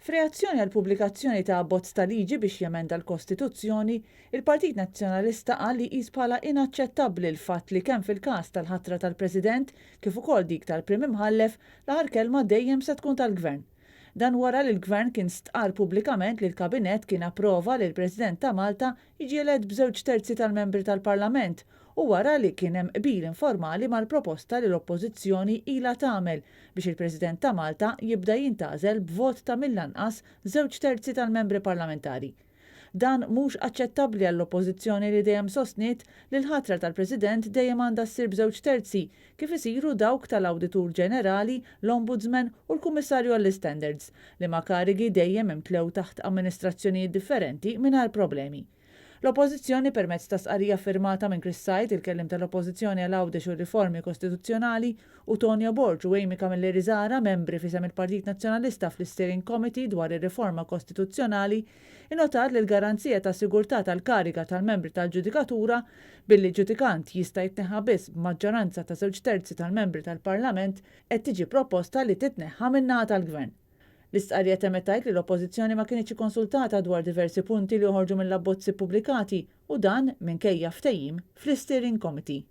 F'reazzjoni għall-pubblikazzjoni ta' abbozz ta' liġi biex jemenda l-Kostituzzjoni, il-Partit Nazzjonalista qal li jqis bħala inaċċettabbli l-fatt li kemm fil-każ tal-ħatra tal-President kif ukoll dik tal-Prim Imħallef, l-aħħar kelma dejjem se tkun tal-Gvern. Dan wara li l-Gvern kien stqarr pubblikament li l-Kabinett kien approva li l-President ta' Malta jiġi elett b'żewġ terzi tal-membri tal-Parlament u wara li kien hemm qbil informali mal-proposta li l-Oppożizzjoni ilha tagħmel biex il-President ta' Malta jibda jintgħażel b'vot ta' mill-anqas żewġ terzi tal-membri parlamentari. Dan mhux aċċettabbli għall-Oppożizzjoni li dejjem sostniet li l-ħatra tal-President dejjem għandha ssir b'żewġ terzi kif isiru dawk tal-Awditur Ġenerali, l-Ombudsman u l-Kummissarju għall-Istandards, liema karigi dejjem imtlew taħt amministrazzjonijiet differenti mingħajr problemi. L-Oppożizzjoni permezz ta' stqarrija ffirmata minn Chris Said, il-Kelliem tal-Oppożizzjoni għal Għawdex u r-Riformi Kostituzzjonali, u Tonio Borg u Amy Camilleri Zahra, membri f'isem il-Partit Nazzjonalista fl-Isteering Committee dwar ir-riforma kostituzzjonali, innotat li l-garanzija ta' sigurtà tal-kariga tal-membri tal-ġudikatura, billi ġudikant jista' jitneħħa biss b'maġġoranza ta' żewġ terzi tal-membri tal-Parlament, qed tiġi proposta li titneħħa min-naħa tal-Gvern. L-istqarrija temmet tgħid li l-Oppożizzjoni ma kinitx ikkonsultata dwar diversi punti li joħorġu mill-abbozzi ppubblikati u dan minkejja ftehim fl-Isteering Committee.